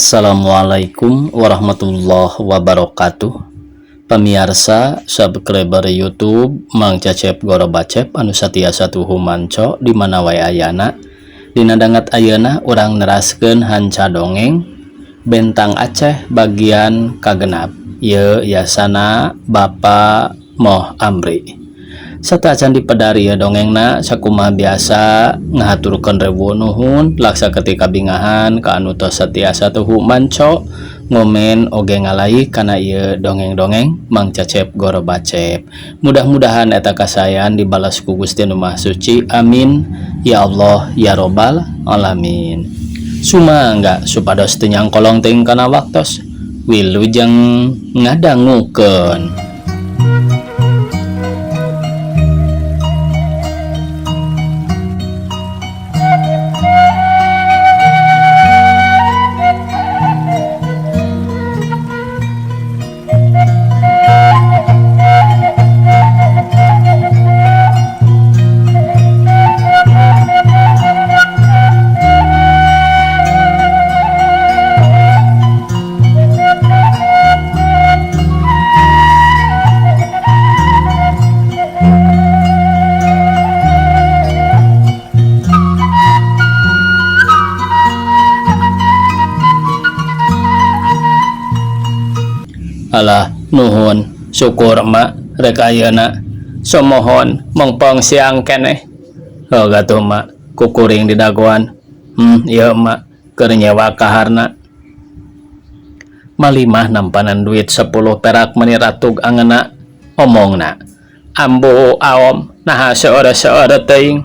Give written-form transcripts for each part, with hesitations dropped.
Assalamualaikum warahmatullahi wabarakatuh. Pamiarsa subscriber YouTube Mang Cecep Gorobacep anu satia satuhu manco di mana wae ayana. Dina danget ayeuna urang neraskeun hanca dongeng Bentang Aceh bagian kagenap. Ieu yasana Bapak Moh Amri. Sateuacan dipedar ieu dongengna sakumaha biasa ngahaturkeun rewu nuhun laksa ketika bingahan ka anu tos satia satuhu manco ngomen oge ngalai kana ieu dongeng-dongeng Mang Cecep Gorobacep. Mudah-mudahan eta kasayan dibalas ku Gusti Nu Maha Suci. Amin ya Allah ya Robbal alamin. Sumangga supados teu nyangkolong teuing kana waktos wilujeng ngadangukeun. Alah nuhun syukur mak rek ayeuna somohon mongpong siang keneh. Heuh atuh mak kukuring di dagoan. Ieu mak keur nyewa kaharna. Malimah nampanan duit 10 perak meni ratug angeuna omongna. Ambu aom naha seueur-seueur teuing.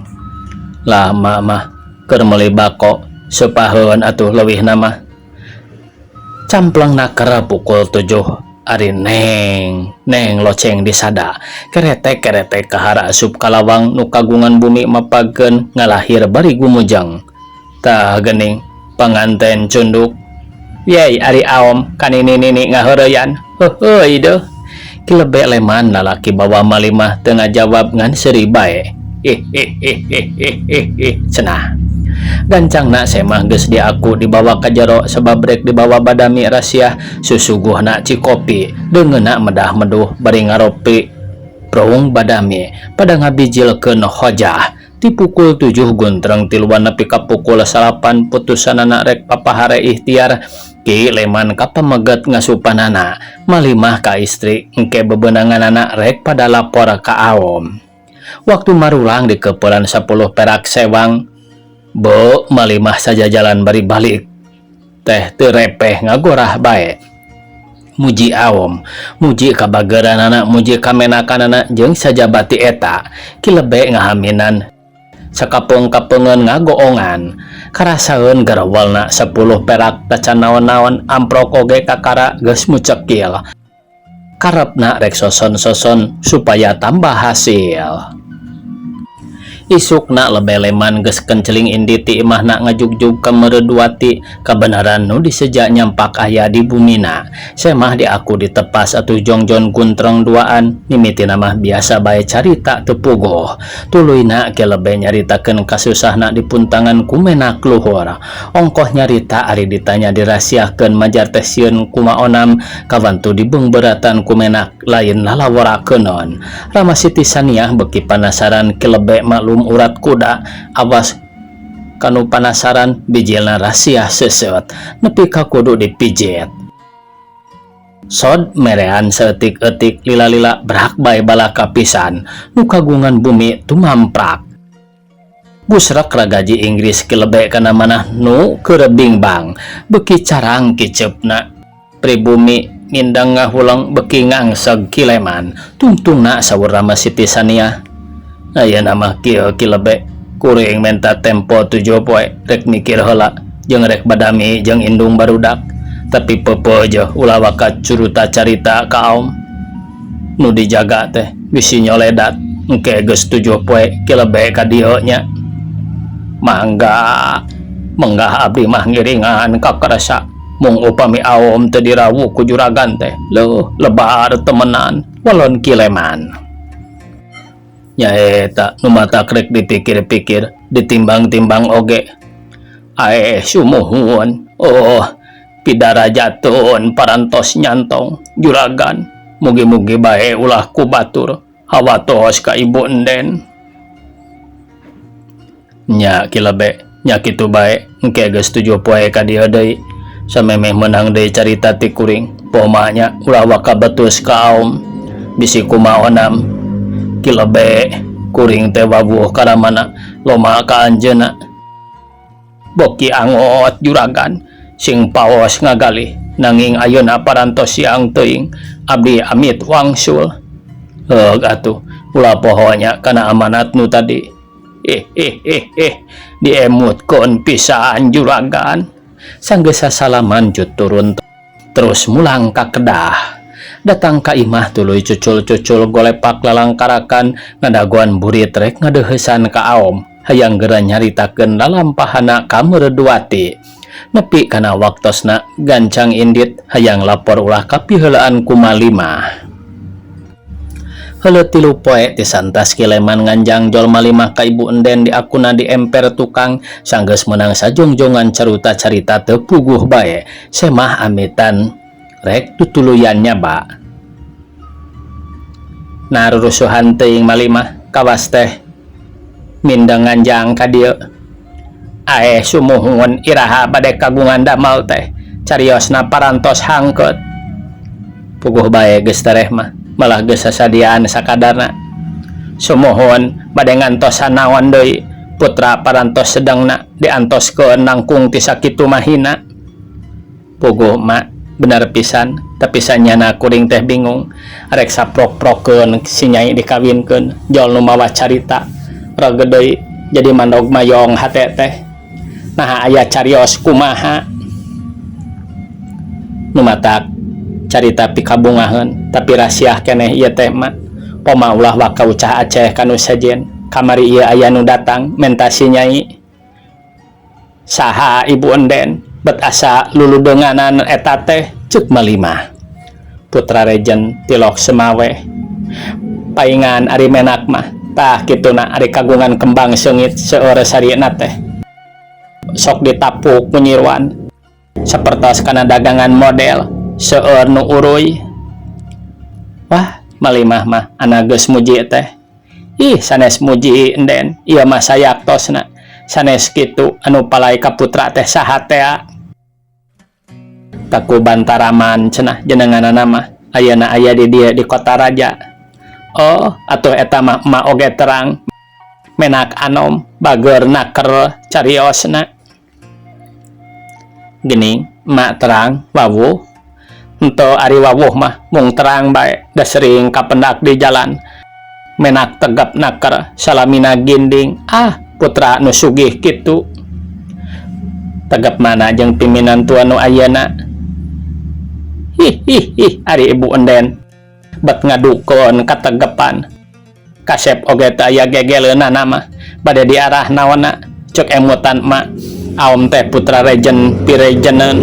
Lah mak mah keur meuli bako sepaheun atuh leuwihna mah. Campleng nakera pukul 7 ari neng neng loceng disada keretek-keretek kahara asup kalawang nu kagungan bumi mapageun ngalahir bari gumujeng. Tah geuning panganten cunduk. Yey ari aom kanini-nini ngaheureyan. Heuheuy deuh. Kilebe leman lalaki bawa malimah teu ngajawab ngan seuri bae. Ih cenah. Gancangna semah geus diaku dibawa ka jero sebab rek dibawa badami rasiah susuguhna cikopi deungeunna medah meduh bari ngaropi prung badami pada ngabijilkeun hojah. Ti pukul 7 guntreng tiluan nepi ka pukul 9 putusanana rek papahare ikhtiar. Ki leman ka pameget ngasupanana malimah ka istri engke bebenanganana rek pada lapor ka aom. Waktu marulang di kepelan 10 perak sewang bo malimah saja jalan bari balik teh teu repeh ngagorah bae. Muji aom, muji kabageranana, muji kamenakanana jeung sajabati eta. Kilebe ngahaminan sakapeng-kapengeun ngagoongan. Karasaeun garawalna 10 perak tacan naon-naon amprok oge kakara geus mucekil. Karepna rek soson-soson supaya tambah hasil. Isukna lebe leman geus kenceling indi ti imahna ngajugjug ka Mereduati kabenaran nu diseja nyampak aya di bumina. Semah diaku ditepas atuh jongjon guntreng duaan mimitina mah biasa bae carita teu puguh. Tuluyna ke lebe nyaritakeun kasusahna dipuntangan ku menak luhur. Ongkoh nyarita ari ditanya dirasiahkeun majar teh sieun kuma onam kawantu dibeungbeuratan ku menak lain lalaworakeunon. Rama Siti Saniah beuki panasaran ki lebe maklum urat kuda awas kanu panasaran bijilna rasiah seset nepi ka kudu dipijet. Sod merean seetik-etik lila-lila berak bae balaka pisan nu kagungan bumi tumamprak. Busrek ragaji Inggris kilebe kana manah nu keur bingbang beuki carang kiceupna. Pribumi ngindang ngahulang beuki ngangseg kileman tungtungna saur Rama Siti Saniah. Ayeuna mah kieu kilebe kuring menta tempo 7 poe rek mikir heula jeung rek badami jeung indung barudak tapi pepe je ulah waka curuta carita ka aom nu dijaga teh bisi nyoledat engke geus 7 poe kilebe ka dieu nya. Mangga menggah abdi mah ngiringan ka karasa mung upami aom teu dirawu ku juragan teh leuh lebar temenan walon kileman. Nyaeta nu matak rek dipikir-pikir ditimbang-timbang oge. Ae sumuhun. Oh, Pidarajatun parantos nyantong juragan mugi-mugi bae ulah ku batur hawatos ka ibu enden. Nya Ki Lebe nya kitu bae engke geus tujuh poe ka dieu deui samemeh meunang deui carita ti kuring poma nya ulah waka betus ka aom bisi kumaha onam. Ki Lebe kuring teh wawuh karamana loma ka anjeunna. Boki angot juragan sing paos ngagalih nanging ayeuna parantos siang teuing abdi amit wangsul. Heug atuh ulah poho nya kana amanat nu tadi. Ih ih ih ih diemutkeun pisan juragan. Sanggeus sasalaman cut turun terus mulang ka Kedah. Datang ka imah tuluy cucul-cucul golepak lalangkarakan ngadagoan burit rek ngadeuheusan ka aom hayang geura nyaritakeun lalampahana ka Mereduati. Nepi kana waktosna gancang indit hayang lapor ulah kapiheulaan ku Malimah. Heuleut tilu poe ti santas Ki Leman nganjang jol Malimah ka ibu enden diakuna di emper tukang sanggeus meunang sajongjongan caruta carita teu puguh bae semah amitan rek tutuluyan nyaba. Nah rurusuhan teuing Malimah kawas teh mindeng nganjang ka dieu. Aeh sumuhun iraha bade kagungan damal teh cariosna parantos hangkeut. Puguh bae geus tereh mah malah geus sasadiaan sakadarna. Sumuhun bade ngantosan naon deui putra parantos sedengna diantoskeun nangkung ti sakitu mahina. Puguh mak bener pisan tapi sanyana kuring teh bingung arek saprok-prokeun si nyai dikawinkeun jol nu mawa carita rege deui jadi mandog mayong hate teh. Naha aya carios kumaha nu matak carita pikabungaheun tapi rasiah keneh ieu teh mak poma ulah waka ucah aceh ka nu sejen kamari ieu aya nu datang menta si nyai saha ibu enden bet asa luludeunganan eta teh ceuk Malimah putra rejen tilok semawe paingan ari menak mah tah kituna ari kagungan kembang seungit seueur sarieuna teh sok ditapuk ku nyirwan sapertos kana dagangan model seueur nu uruy. Wah Malimah mah ana geus muji teh. Ih sanes muji enden ieu mah sayaktosna sanes kitu anu palai ka putra teh saha tea. Taku Bantaraman cenah jenenganana mah ayeuna aya di dieu di kota raja. Oh atuh eta mah emak oge terang menak anom bageur naker cariosna. Geuning emak terang wawuh henteu ari wawuh mah mung terang bae da sering kapendak di jalan menak tegap naker salamina ginding ah putra nu sugih kitu tegap mana jeung piminantua nu ayeuna. Hi hi hi ari ibu enden bet ngadukeun kategepan kasep oge teu aya gegeleunana mah bade diarah naonna ceuk emutan emak aom teh putra rejen pirejeneun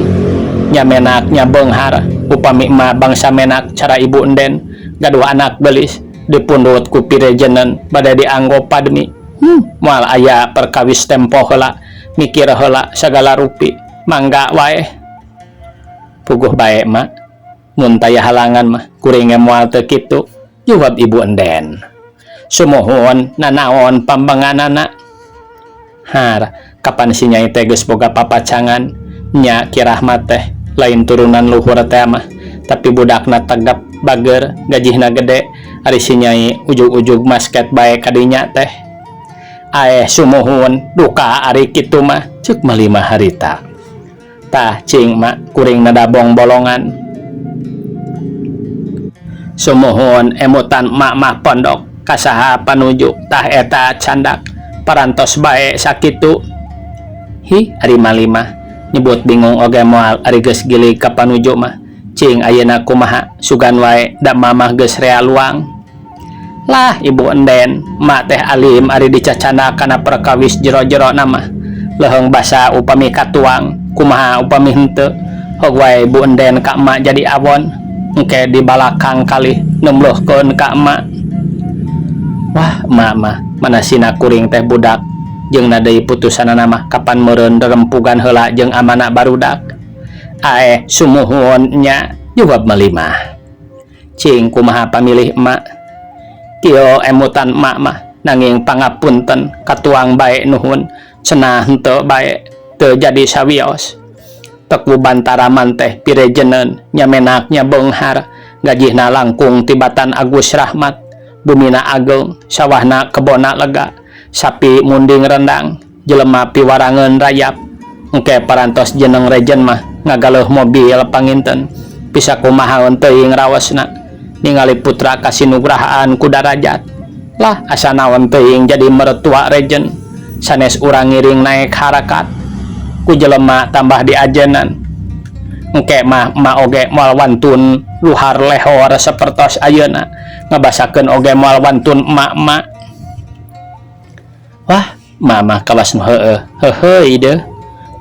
nya menak nya beunghar upami emak bangsa menak cara ibu enden gaduh anak geulis dipundhut ku pirejeneun bade dianggo padmi moal aya perkawis tempo heula mikir heula sagala rupi mangga wae puguh bae mak mun taya halangan mah kuring ge moal teu kitu jawab ibu enden. Sumuhun nanaon pambanganana har kapan si nyai teh geus boga papacangan nya Ki Rahmat teh lain turunan luhur teh mah tapi budakna tegap bager gajihna gede ari si nyai ujug-ujug masket bae kadinya teh. Aeh sumuhun duka ari kitu mah ceuk Malimah harita. Tah cing mak kuring nadabong bolongan. Sumuhun emutan mak mah pondok kasaha panuju tah eta candak parantos bae sakitu. Hi ari Malimah nyebut bingung oge moal ari geus gilig ka panuju mah cing ayeuna kumaha sugan wae da mamah geus rea luang. Lah ibu enden mak teh alim ari dicacana kana perkawis jero-jero nama leuheung basa upami katuang kumaha upami henteu hog wae ibu enden ka emak jadi awon engke di balakang kalih nembleuhkeun ka emak. Wah emak mah manasina kuring teh budak jeung na deui putusanana mah kapan meureun rerempugan heula jeung amana barudak. Aeh sumuhun nya jawab Malimah. Cing kumaha pamilih emak? Kieu emutan emak mah nanging pangapunten katuang bae nuhun cenah henteu bae teu jadi sawios. Teku Bantaraman teh pirejeneun nya menak nya beunghar gajihna langkung tibatan Agus Rahmat bumina ageung sawahna kebonna lega sapi munding rendang jelema piwarangeun rayap engke parantos jeneng rejen mah ngagaleuh mobil panginten bisa kumahaeun teuing raosna ningali putra kasinugrahaan ku darajat lah asa naon teuing jadi mertua rejen sanes urang ngiring naek harakat ku jelema tambah diajenan engke mah emak oge moal wantun luhar lehor sapertos ayeuna ngabasakeun oge moal wantun emak-emak wah mama kawas nu heueuh heuheuy deuh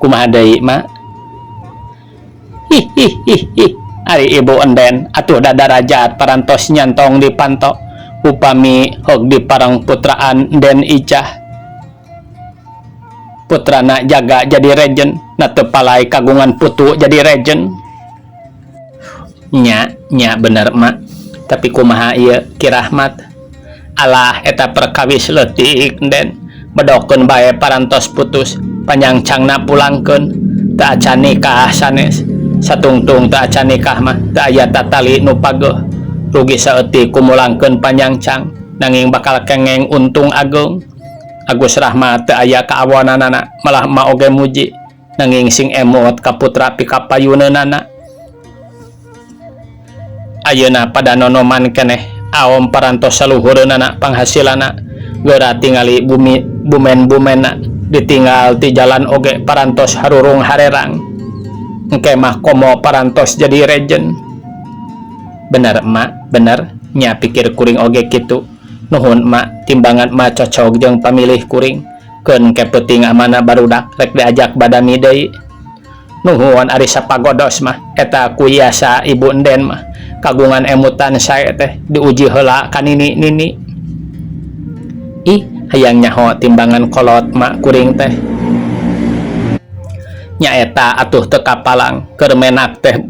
kumaha deui mak hihihihi ari ibu enden atuh da darajat parantos nyantong di panto upami heug dipareng putraan enden Icah putrana jaga jadi rejen na teu palai kagungan putu jadi rejen nya nya bener mak tapi kumaha ieu Ki Rahmat alah eta perkawis leutik den bedokeun bae parantos putus panyangcangna pulangkeun teu acan nikah sanes satungtung teu acan nikah mah teu aya tatali nu pageuh rugi saeutik kumulangkeun panyangcang nanging bakal kengeng untung ageung Agus Rahmat teu aya kaawonanana malah emak oge muji nanging sing emot ka putra pikapayuneunana ayeuna pada nonoman keneh aom parantos saluhureunana panghasilana geura tingali bumi bumen-bumena ditinggal ti jalan oge parantos harurung harerang engke mah komo parantos jadi rejen bener emak bener nya pikir kuring oge kitu nuhun emak timbangan emak cocok jeung pamilih kuring keun ke peuting amana barudak rek diajak badami deui nuhun ari sapagodos mah eta ku yasa ibu enden mah kagungan emutan sae teh diuji heula ka nini nini ih hayang nyaho timbangan kolot mak kuring teh nyaeta atuh teu kapalang keur menak teh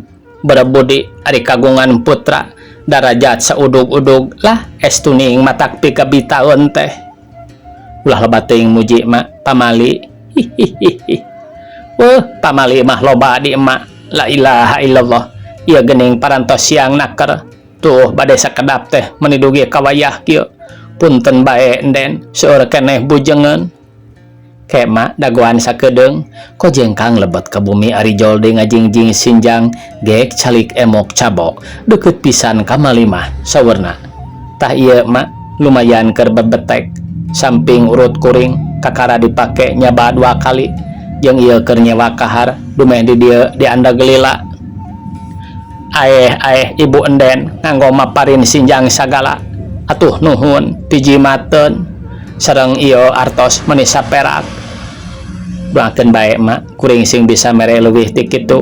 berebudi ari kagungan putra darajat saudug-udug lah estuning matak pikabitaeun teh ulah loba teuing muji mak pamali hihihihi weuh pamali mah loba di emak la ilaha illallah ieu geuning parantos siang naker tuh bade sakedap teh meuni dugi ka wayah kieu punten bae enden seueur keneh bujengeun kema dagoan sakedeung kojengkang lebet ka bumi ari jolde ngajingjing sinjang gek calik emok cabok deket pisan ka Malimah sawerna tah ieu mak lumayan keur bebetek samping urut kuring kakara dipake nyaba dua kali jeung ieu keur nyewa kahar dumeh di dieu diandag lila aeh aeh ibu enden nganggo maparin sinjang sagala atuh nuhun pijimateun sareng ieu artos meuni saperak doakeun bae mak kuring sing bisa mere leuwih ti kitu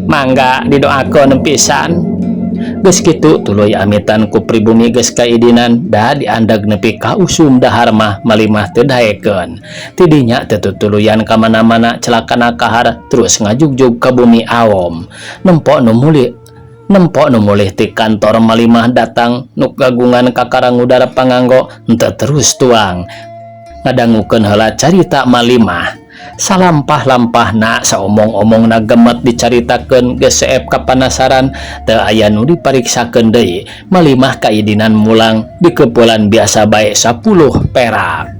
mangga didoakeun pisan geus kitu tuluy amitan ku pribumi geus kaidinan da diandag nepi ka usum dahar mah Malimah teu daekeun tidinya teu tutuluyan ka mana-mana celakana kahar terus ngajugjug ka bumi awom nempo nu mulih nempo nu mulih ti kantor Malimah datang nu kagungan kakara ngudar panganggo henteu terus tuang ngadangukeun heula carita Malimah salampah-lampahna saomong-omongna gemet dicaritakeun geus seep kapanasaran teu aya nu dipariksakeun deui Malimah kaidinan mulang dikepulan biasa bae 10 perak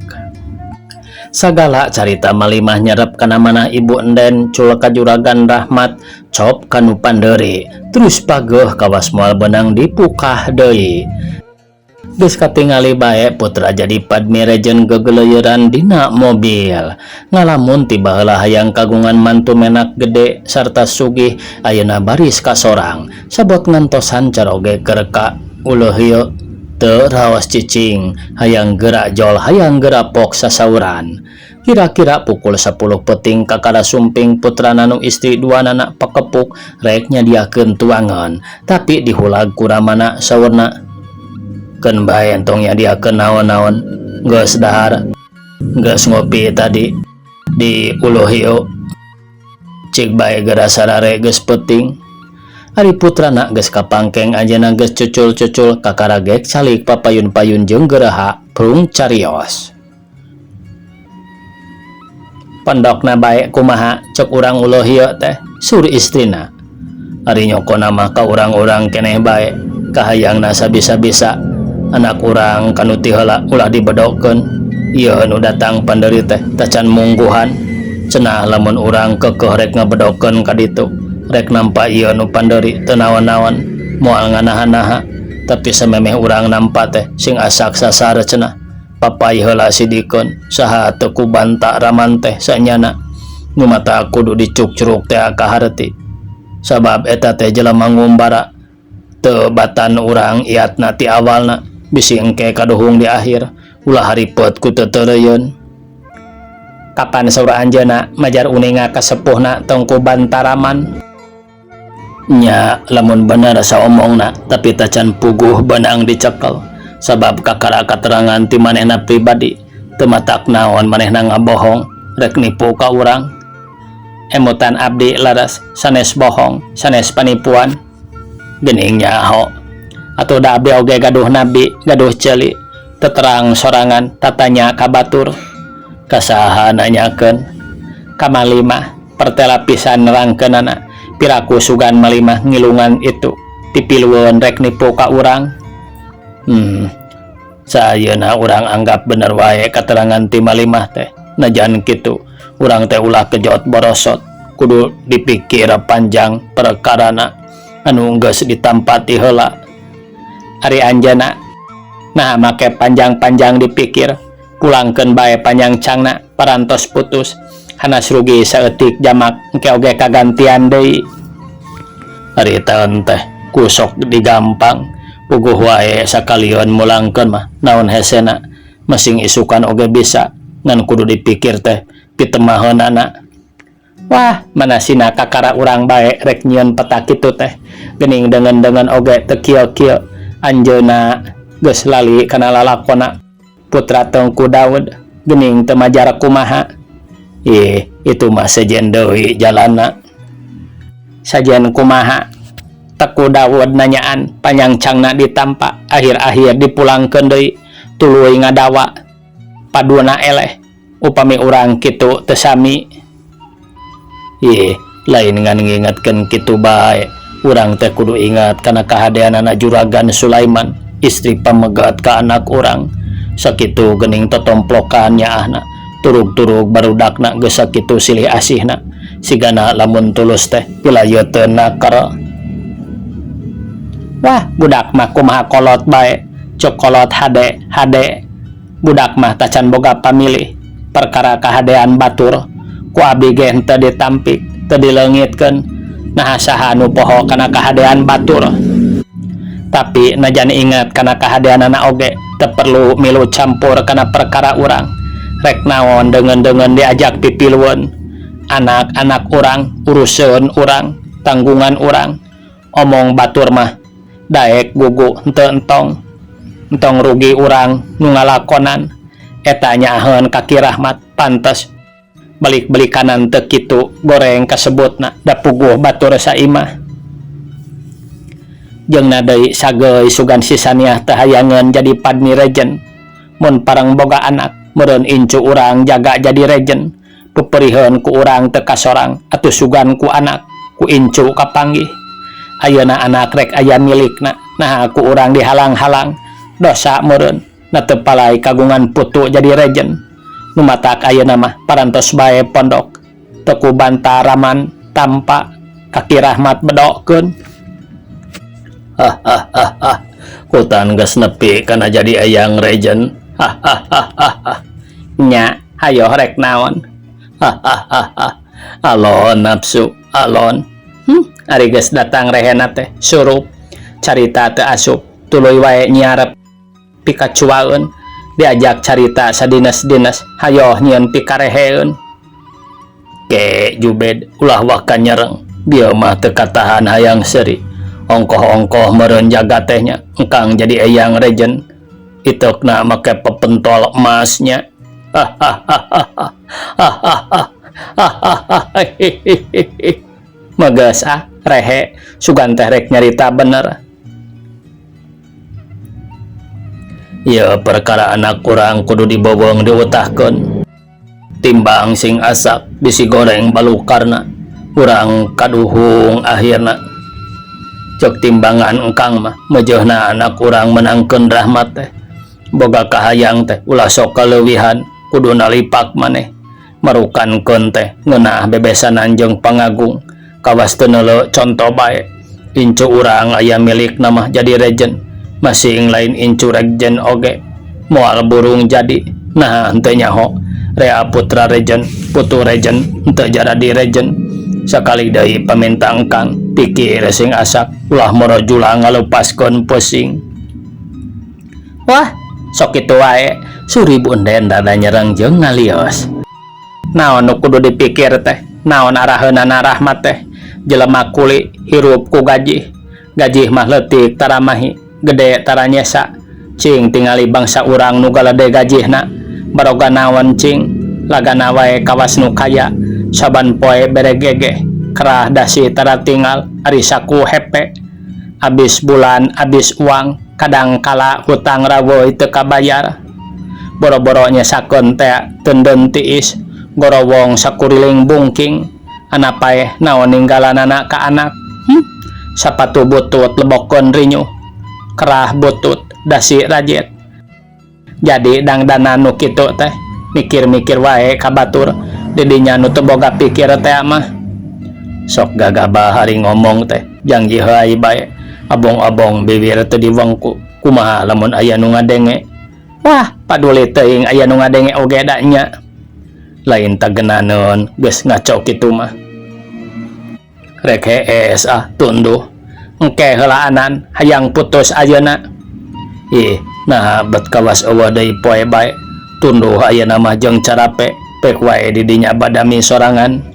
sagala carita Malimah nyerep kana manah ibu enden cul ka juragan Rahmat cop kanu pandeuri terus pageuh kawas moal beunang dipukah deui geus katingali bae putra jadi Padmi rejen gegeleueuran dina mobil ngalamun ti baheula hayang kagungan mantu menak gede sarta sugih ayeuna baris kasorang sabot ngantosan caroge keur ka uleuh ieu teu raos cicing hayang geura jol hayang geura pok sasauran kira-kira pukul 10 peuting kakara sumping putrana nu istri duanana pakepuk rek nyadiakeun tuangan tapi dihulag ku ramana saurna keun bae entong nyadiakeun naon-naon geus dahar geus ngopi tadi di uluh ieu. Cik bae geura sarare geus peuting. Ari putrana geus kapangkeng anjeunna geus cucul-cucul kakara gek calik papayun-payun jeung geuraha prung carios. Pondokna bae kumaha cek urang uloh ieu teh sur istrina. Ari nyokona mah ka urang-urang keneh bae kahayangna sabisa-bisa anak urang kanu ti heula ulah dibedokeun. Ieu nu datang panderi teh tacan mungguhan. Cenah lamun urang keukeuh rek ngabedokeun ka ditu rek nampa ieu nu panderi teu naon-naon moal nganaha-naha tapi samemeh urang nampa teh sing asak sasar cenah papai heula sidikeun saha teu kubanta raman teh sanyana nu mata kudu dicukcruk teh kaharti sabab eta teh jelema ngumbara teu batan urang iatna ti awalna bisi engke kaduhung di akhir ulah haripet ku teu. Kapan saur anjeunna majar uninga kasepuhna tong ku bantaraman? Nya lamun bener saomongna tapi tacan puguh beunang dicekel sabab kakara katerangan ti manehna pribadi teu matak naon manehna ngabohong rek nipu ka urang. Emutan abdi laras sanes bohong sanes panipuan geuning nyaho atuh da abdi oge gaduh nabi gaduh ceuli teterang sorangan tatanya ka batur kasaha nanyakeun ka Malimah pertela pisan nerangkeunana piraku sugan Malimah ngilungan itu pipilueun rek nipu ka urang. Sayeuna urang anggap bener wae katerangan ti Malimah teh najan kitu urang teh ulah kejot borosot kudu dipikir panjang perkarana anu geus ditampati heula. Ari anjeunna nah make panjang-panjang dipikir pulangkeun bae panjangcangna parantos putus hanas rugi saeutik jamak engke oge kagantian deui. Ari taeun teh kusok digampang puguh wae sakalian mulangkeun mah naon hesena masing isukan oge bisa ngan kudu dipikir teh pitemaheunana. Wah mana sina kakara urang bae rek nyieun peta kitu teh geuning deungeun-deungeun oge teu kieu-kieu anjeunna geus lali kana lalakona putra Tengku Daud geuning teu majar kumaha. Ih itu mah sejen deui jalana sajen kumaha Teku Daud nanyaan panyangcangna ditampa akhir-akhir dipulangkeun deui tuluy ngadawa paduna eleh upami urang kitu teu sami. Ih lain ngan ngingetkeun kitu bae urang teh kudu ingat kana kahadeanana Juragan Sulaiman istri pamegat ka anak urang sakitu geuning totomplokan nyaahna turug-turug barudakna geus sakitu silih asihna sigana lamun tulus teh pilayeuteuh nakar. Wah budak mah kumaha kolot bae cok kolot hade hade budak mah tacan boga pamilih perkara kahadean batur ku abdi ge henteu ditampik teu dileungitkeun naha saha nu poho kana kahadean batur. Tapi najan ingat kana kahadeanana oge teu perlu milu campur kana perkara urang rek naon deungeun-deungeun diajak pipilueun anak-anak urang uruseun urang tanggungan urang omong batur mah daek gugu henteu entong entong rugi urang nu ngalakonan eta nyaaheun ka Ki Rahmat pantes balik-balik kanan teu kitu goreng kasebutna da puguh batur saimah. Jeung na deui sageuy sugan si Saniah teh hayangeun jadi padmi rejen mun parang boga anak meureun incu urang jaga jadi rejen peperiheun ku urang teu kasorang atuh sugan ku anak ku incu kapanggih ayeuna anak rek aya milikna nah ku urang dihalang-halang dosa meureun na teu palai kagungan putu jadi rejen nu matak ayeuna mah parantos bae pondok teu ku bantaraman tampa ka Ki Rahmat bedokeun. Hahaha kutan geus nepi kana jadi eyang rejen. Hahaha nya hayo rek naon. Hahaha alon nafsu alon. Ari geus datang rehena teh surup carita teu asup tuluy wae nyiarep pikacuaeun diajak carita sadines-dines hayo nyieun pikareheun. Ke Jubed ulah waka nyereng bieu mah teu katahan hayang seuri ongkoh-ongkoh meureun jaga tehnya engkang jadi eyang rejen iteukna make pepentol emasnya. Hahaha. Meges ah rehe sugan teh rek nyarita bener. Ieu perkara anak urang kudu dibobong diutahkeun. Timbang sing asak bisi goreng balukarna urang kaduhung akhirna. Cek timbangan engkang mah mejeuhna anak urang menangkeun Rahmat teh. Boga kahayang teh ulah sok kaleuwihan kudu nalipak maneh. Marukankeun teh ngeunah bebesanan jeung pangagung. Kawas teu neuleu conto bae. Incu urang aya milikna mah jadi rejen. Masing lain incu rejen oge moal burung jadi. Nah henteu nyaho rea putra rejen putu rejen henteu jaradi rejen. Sakali deui paminta engkang pikir sing asak ulah morojula ngalupaskeun pusing. Wah sok kitu wae suri bunden rada nyereng jeung ngalios. Naon nu kudu dipikir teh naon araheunana Rahmat teh. Jelema kuli hirup ku gajih. Gajih mah leutik taramahi gede tara nyesa. Cing tingali bangsa urang nu galede gajihna. Baroga naon cing lagana wae kawas nu kaya saban poe bere gegeh kerah dasi tara tinggal ari saku hepe. Abis bulan abis uang kadang kala hutang raweuy teu kabayar. Boro-boro nyesakeun teh teunden tiis gorowong sakuriling bungking. Anak paeh naon ninggalanana ka anak. Sapatu butut lebokeun rinyuh kerah butut dasi rajet. Jadi dangdanan nu kitu teh mikir-mikir wae ka batur didinya nu teu boga pikir teh mah. Sok gagabah hari ngomong teh janji heai bae abong-abong bibir teu diwengku kumaha lamun aya nu ngadenge. Wah paduli teuing aya nu ngadenge oge da nya. Lain tagenaneun geus ngaco kitu mah. Rek hees ah tunduh engke heulaanan hayang putus ayeuna. Ih nah bet kawas eueuh deui poe bae tunduh ayeuna mah jeung carape pek wae di dinya badami sorangan.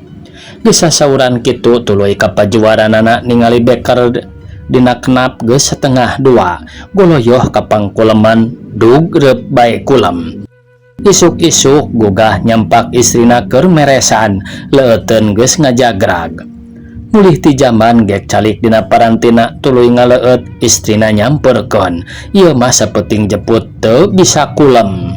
Geus sasauran kitu tuluy ka pajuaranana ningali beker dina kenap geus setengah dua goloyoh ka pangkuleman dug reup bae kulem. Isuk-isuk gugah nyampak istrina keur meresan leueuteun geus ngajagrag. Mulih ti jamban gek calik dina parantina tuluy ngaleueut istrina nyamperkeun. Ieu mah sapeting jeput teu bisa kulem.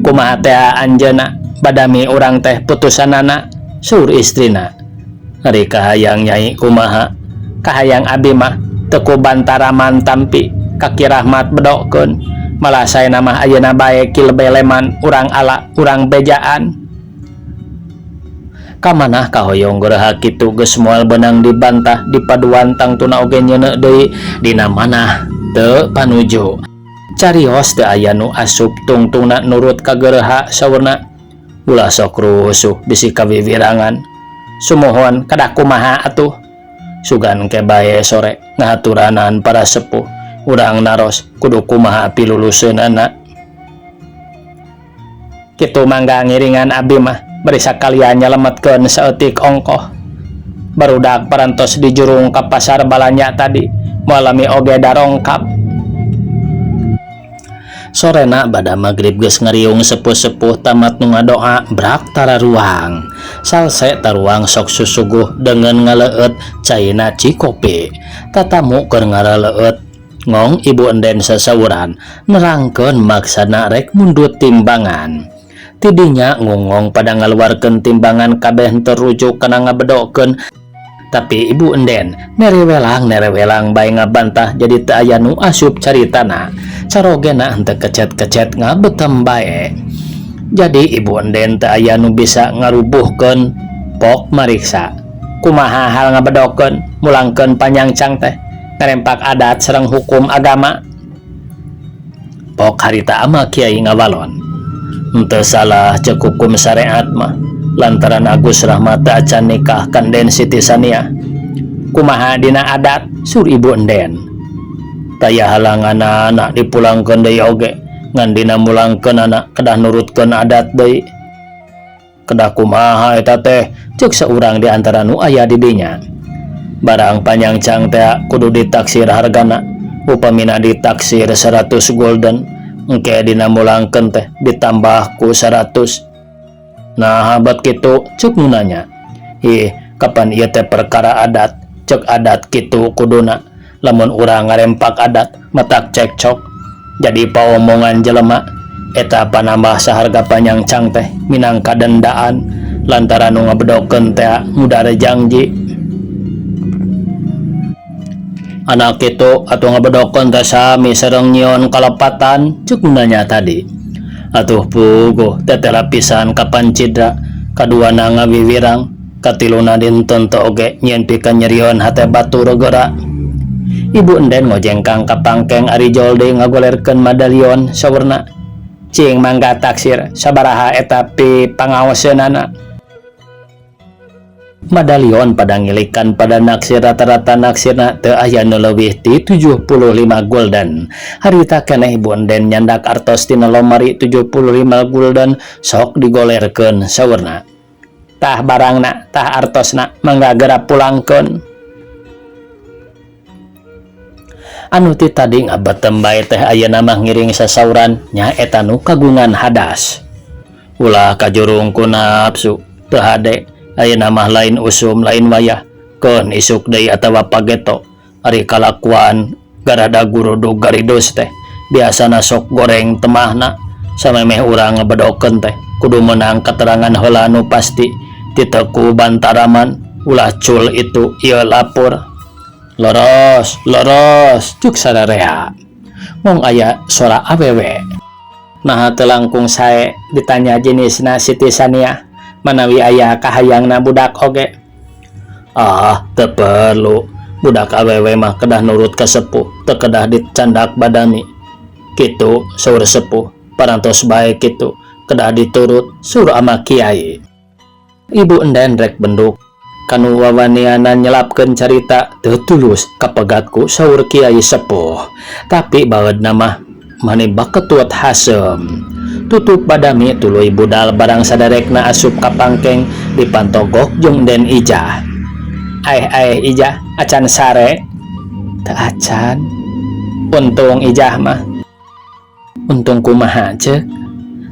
Kumaha teh anjeunna badami urang teh putusanana saur istrina. Ari kahayang nyai kumaha? Kahayang abi mah teu ku bantaraman tampi kaki Rahmat bedokeun. Malah saena mah ayeuna bae kilebeleman urang ala urang bejaan. Kamanah kahoyong gereha kitu geus moal beunang dibantah dipaduan tangtuna oge nyeuneu deui dina manah teu panuju. Carios teu aya nu asup tungtungna nurut ka gereha saurna. Ulah sok rusuh bisi kawiwirangan. Sumuhun kadah kumaha atuh. Sugan ke bae sore ngahaturanan para sepuh. Urang naros kudu kumaha piluluseunana. Kitu mangga ngiringan abi mah bari sakalian nyelemetkeun saeutik ongkoh. Barudak parantos dijurung ka pasar balanja tadi moal lami oge darongkap. Sorena bada magrib geus ngariung sepuh-sepuh tamat nu ngadoa brak tararuang. Salse taruang sok susuguh dengan ngaleueut caina cikopi. Tatamu keur ngaraleueut ngong ibu enden sasauran nerangkeun maksana rek mundut timbangan. Tidinya ngongong pada ngaluarkeun timbangan kabeh henteu rujuk kana ngabedokeun. Tapi ibu enden nerewelang bae ngabantah jadi teu aya nu asup caritana. Carogena henteu kecet-kecet ngabetem bae. Jadi ibu enden teu aya nu bisa ngarubuhkeun pok mariksa. Kumaha hal ngabedokeun mulangkeun panyangcang teh ngarempak adat sareng hukum agama. Pok harita ama kiai ngawalon. Henteu salah ceuk hukum syariat mah. Lantaran Agus Rahmat teu acan nikah kan Den Siti Sania. Kumaha dina adat sur ibu enden. Taya halangan anak dipulangkeun deui oge ngan dina mulangkeun anak kedah nurutkeun adat deui. Kedah kumaha eta teh ceuk saurang di antara nu aya di dinya. Barang panyangcang teh kudu ditaksir hargana. Upamina ditaksir 100 golden engke dina mulangkeun teh ditambah ku 100. Naha bet kitu? Cek nu nanya. Ih, kapan ieu teh perkara adat, cek adat kitu kuduna. Lamun urang ngarempak adat, matak cekcok. Jadi paomongan jelema, eta panambah saharga panyangcang teh minangka dendaan lantaran nu ngabedokeun teh ngudar jangji. Anak kitu atuh ngabedokeun teh sami sareng nyieun kalepatan, cek nu nanya tadi. Atuh puguh tetela pisan kapan cidra, kaduana ngawiwirang, katiluna dinten teu oge nyieun pikeun nyerieun hate batur geura. Ibu Enden ngojengkang ka pangkeng ari jol deui ngagolerkeun madalion saurna. Cing mangga taksir sabaraha eta pi pangaoseunana. Madalion pada ngilikan pada naksir rata-rata naksirna teu aya nu leuwih ti 75 gulden. Harita keneh Ibu Enden nyandak artos tina lomari 75 gulden sok digolerkeun saurna. Tah barangna, tah artosna, mangga geura pulangkeun. Anu ti tadi ngabetem bae teh ayeuna mah ngiring sasauran nya eta nu kagungan hadas. Ulah kajurung ku nafsu, teu hade, ayeuna mah lain usum lain wayah, keun isuk deui atawa pageto. Ari kalakuan garada gurudug garidus teh biasana sok goreng temahna samemeh urang ngabedokeun teh kudu meunang katerangan heula nu pasti ti teu ku bantaraman ulah cul itu ieu lapur. Leres, leres, cuk sararea. Mong aya sora awewe. Naha teu langkung sae ditanya jenisna Siti Saniah, manawi aya kahayangna budak oge. Ah, teu perlu. Budak awewe mah kedah nurut ka sepuh, teu kedah dicandak badami. Kitu saur sepuh, parantos bae kitu, kedah diturut saur ama kiai. Ibu Enden rek benduk kanu wawaniana nyelapkeun carita teu tulus kapegat ku saur kiai sepuh. Tapi baeudna mah mani baketut haseum. Tutup badami tuluy budal barang sadarekna asup ka pangkeng dipantogok jeung Den Ijah. Aeh-aeh Ijah, acan sare? Teu acan. Untung Ijah mah. Untung kumaha ceuk?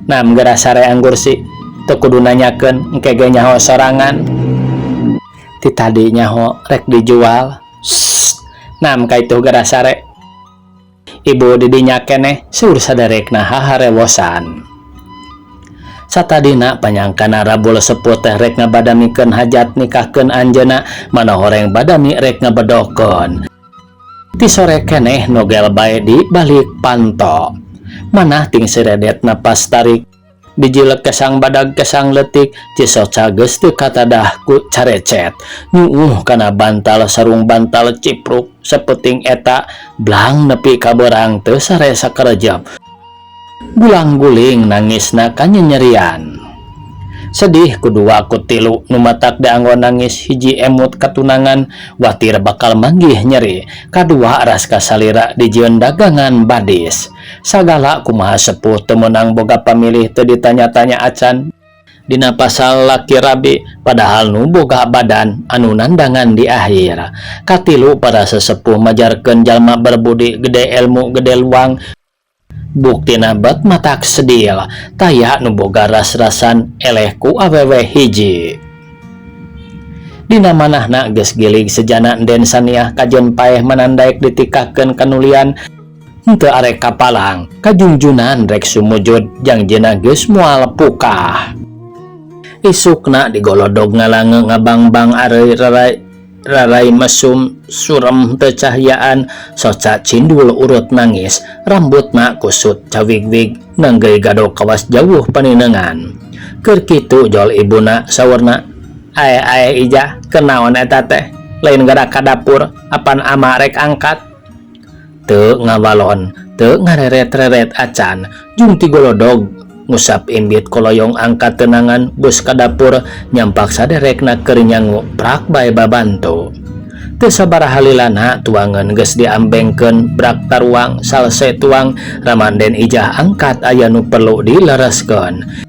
Nam geura sare anggur si, teu kudu nanyakeun engke ge nyaho sorangan. Ti tadi nyaho rek dijual. Sst, nam kaitu geura sare. Ibu di dinya keneh seur sadarekna haharewosan. Satadina panyangkana rabul sepuh teh rek ngabadamikeun hajat nikahkeun anjeunna, mana horeng badami rek ngabedokeun. Ti sore keneh nogel bae di balik panto. Manah ting siredet napas tarik. Bijilek kesang badag kesang leutik, cisoca geus teu katadah ku carecet. Nyuuh kana bantal sarung bantal cipruk sapeting eta blang nepi ka beurang teu sare sakerejep. Gulang-guling nangisna kanyenyerian. Sedih ku dua ku tilu nu matak dianggo nangis hiji emut katunangan watir bakal manggih nyeri kadua ras kasalira dijieun dagangan badis. Sagala kumaha sepuh teu meunang boga pamilih teu ditanya-tanya acan dina pasal laki rabi padahal nu boga badan anu nandangan di akhir. Katilu para sesepuh majarkeun jalma berbudi gede elmu gede luang buktina bet matak sedil taya nu boga ras-rasan eleh ku awewe hiji. Dina manahna geus gilig sejana Enden Saniah kajeun paeh manandaek ditikahkeun kanulian henteu arek kapalang kajungjunan rek sumujud jangjina geus moal pukah. Isukna digolodog ngalange ngabangbang areuy rarai rarai mesum surem teu cahyaan soca cindul urut nangis rambutna kusut cawigwig nanggeuy gado kawas jauh paninengan. Keur kitu jol ibuna saurna ae-ae Ijah kenaon eta teh lain gara ka dapur apan ama rek angkat. Teu ngawalon teu ngareret-reret acan jung tigolodog ngusap imbit koloyong angkat tenangan bus ka dapur nyampak saderekna keur nyangu prak bae babantu. Teu sabaraha lilana tuangan geus diambengkeun brak taruang salse tuang ramanden Ijah angkat aya nu perlu dilereskeun.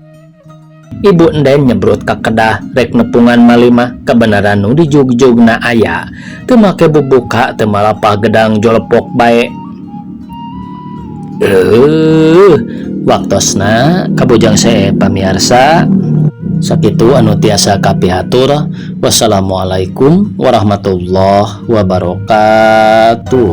Ibu Enden nyebrut ka kedah rek nepungan malimah kebenaran nu dijugjugna aya. Teu make bubuka teu malapah gedang jolepok bae. Waktosna kabujang see pamiarsa. Sakitu anu tiasa kapihatur. Wassalamualaikum warahmatullahi wabarakatuh.